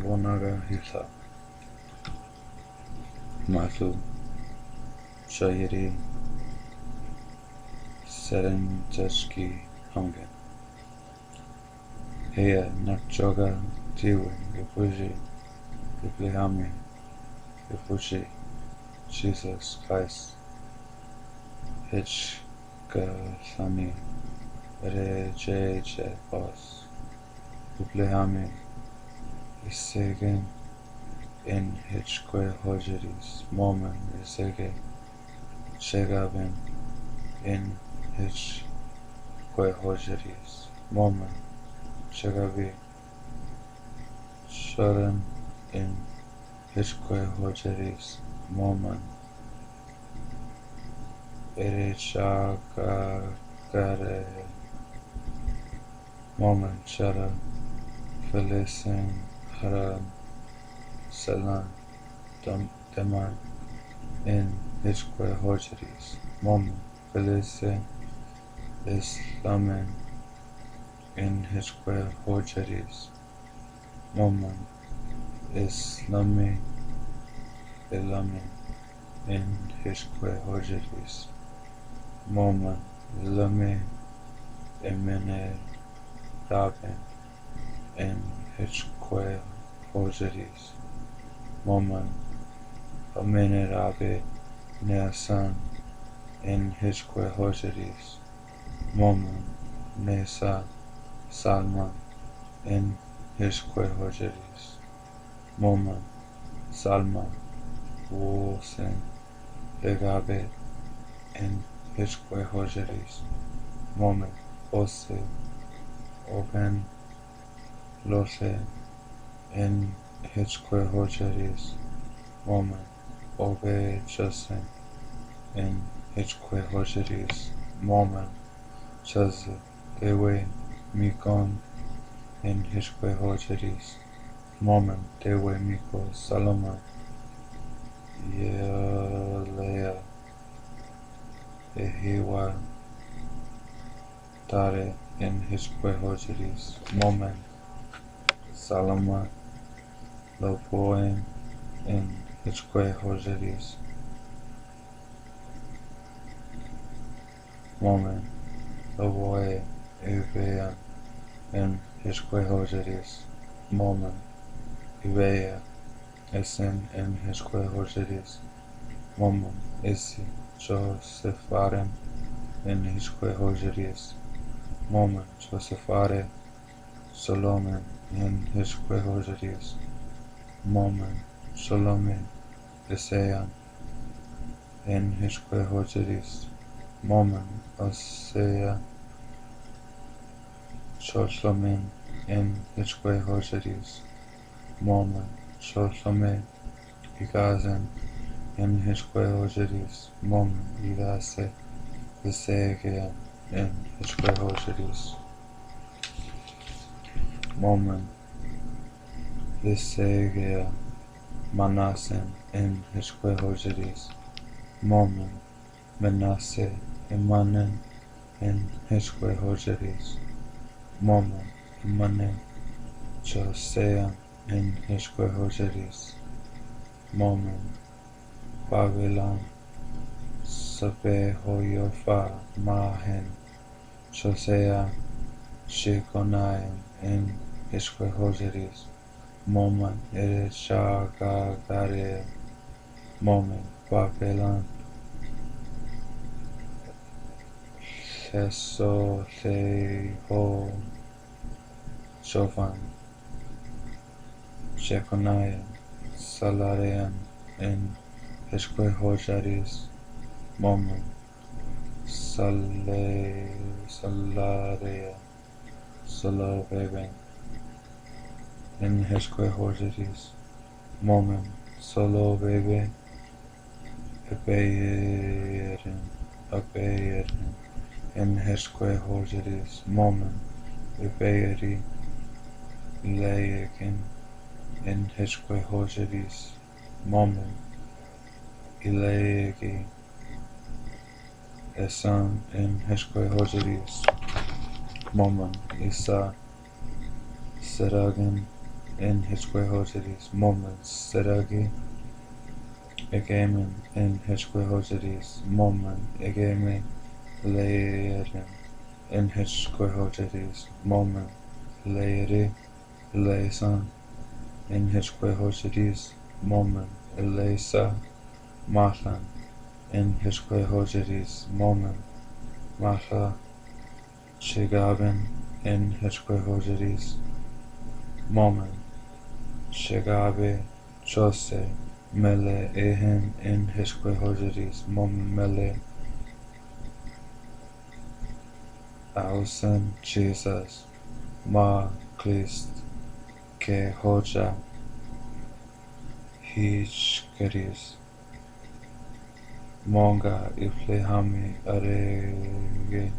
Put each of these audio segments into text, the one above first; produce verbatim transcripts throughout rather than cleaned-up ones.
Wanaga hila. Matu. Shayiri. Seren Jashki Hamgen. Hia nakjoga tiwi ipushi iplihami ipushi Jesus Christ. Hich ka sami re je je os. Iplihami isegen in hichkwe hojeris. Momen isegen shegaben in hichkwe hojeris. Momen shegabi shoren in hichkwe hojeris. Momen ere shaka kare. Momen shara felesen haran selan dam deman in hichkwe hojeris. Momen felesen islamen in hichkwe hojeris. Momen islami ilamen in hichkwe hojeris. Momen ilami imene raben in hichkwe hojeris. Momen amene rabe nesan in hichkwe hojeris. Momen nesa salman in hichkwe hojeris. Momen salman wosen legabe in hichkwe hojeris. Momen ose oben lose in hichkwe hojeris. Momen obe chosen in hichkwe hojeris. Momen chosen dewe mikon in hichkwe hojeris. Momen dewe miko Salomon yelea ehiwa tare in hichkwe hojeris. Momen Salomon loboen in hichkwe hojeris. Momen loboen ibean in hichkwe hojeris. Momen ibean esen in hichkwe hojeris. Momen esi Josefaren in hichkwe hojeris. Momen Josefaren Solomen in hichkwe hojeris. Momen Solomen esean in hichkwe hojeris. Momen esean Solomen in hichkwe hojeris. Momen Solomen ikasen in hichkwe hojeris. Momen ikase esegean in hichkwe hojeris. Momen esegea Manasen in hichkwe hojeris. Momen Manase imanen in hichkwe hojeris. Momen imanen Josean in hichkwe hojeris. Momen Babilon sape hoyofa mahen Josea Shekonaen in hichkwe hojeris. Momen ere shaka kare. Momen Babilon leso leho Shofan Shekonaen salarean in hichkwe hojeris. Momen sale salarea Solobeben in hichkwe hojeris. Momen Solobeben ebeyerin ebeyerin in hichkwe hojeris. Momen ebeyeri Eliakim in hichkwe hojeris. Momen Eliakim esan in hichkwe hojeris. Momen esa Serakim in hechkwe hojetis momen sedagi. Ekemen in hechkwe hojetis momen ekemen. Leyerin in hechkwe hojetis momen leyeri. Elesan in hechkwe hojetis momen elesa. Mahlan in hechkwe hojetis momen mahla. Chegaben in hechkwe hojetis momen chegabe. Jose mele. Ehen in hechkwe hojetis momen mele. Ausen Jesus ma Krist ke hoja hichkeris. Monga iflehami arege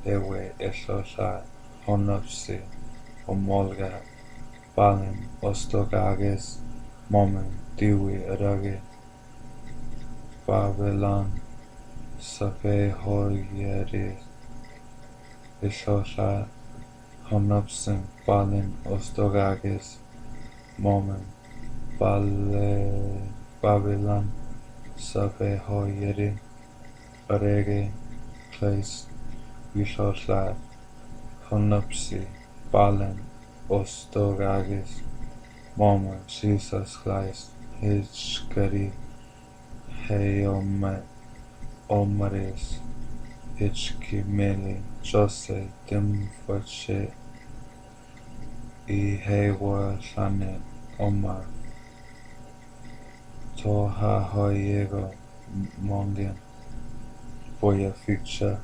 ewe esosa honopsi omolga palen ostogages momen diwi arage Babilon sape hoyeris esosa honopsin palen ostogages momen Babilon sape hoyeri arege Christ wisosa honopsi palen ostogages momen Jesus Christ hichkeri heyomet omeris hichki meli Jose dimfoche ihewa sane oma toha hoyego mongen boya fikcha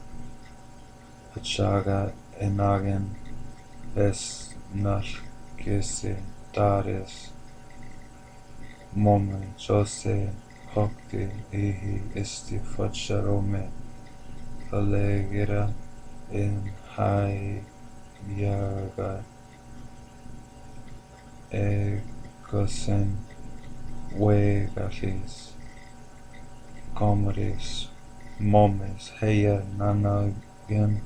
achaga enagen es nalkesi tares momen Jose hokti ihi isti focharomet alegera in hayaga ekosen wegalis komeris momes heya nana gen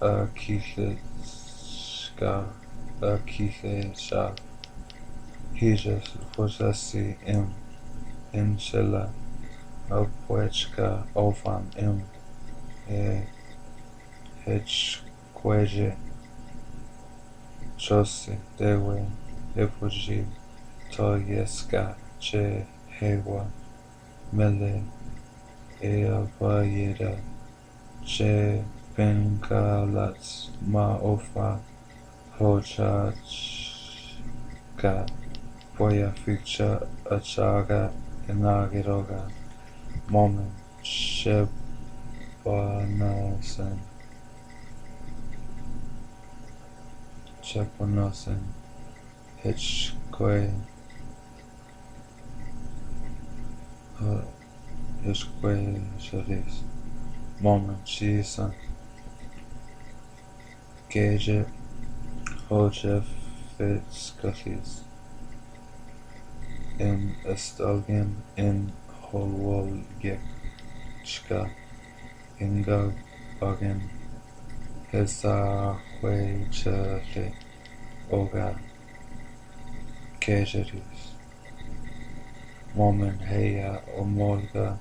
akilechka akilecha hiches fosasi im inchela apwechka ofan im e hechkweje Jose dewe epuji toyeska che hewa mele eabayeda che penkalats ma ofa hochachka boya fikcha achaga enagidoga momen chepanasen chepanasen hechkwe hechkwe chalis momen chisa keje hoje fetskalis in estalgen in holwol yekchka inga bagen hesa hwe chale oga kejeris momen heya omolga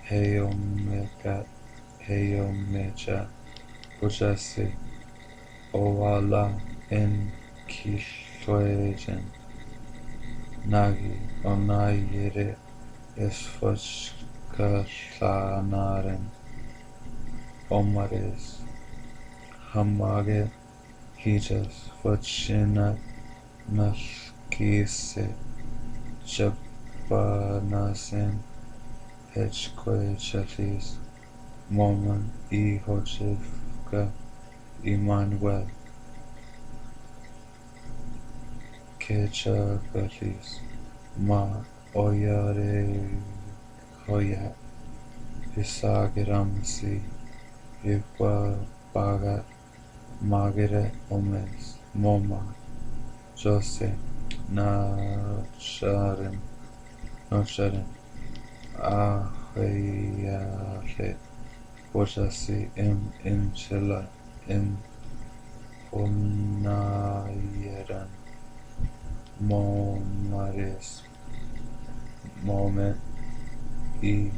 heyo meka heyo mecha puchasi owala in kilwejen nagi onayere esfochkalanaren omares hamage hiches fochina nalkise chepanasen hechkwe chalis momen ihochefka Emmanuel kechapelis ma oyare hoya isagiramsi ipapaga magere omes moma Jose nacharen nacharen ahweyale puchasi im inchela in honayeran Momadis, momen, i,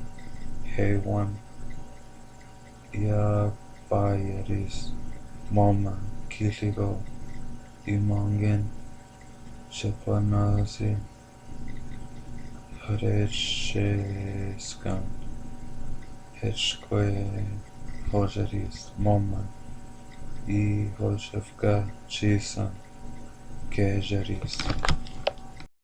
hewan, i abayeris, moman, kiliko, i mangen, sepanasi, hretseskan, hetske, hojeris, moman, i, hojefka, jisan, kejeris.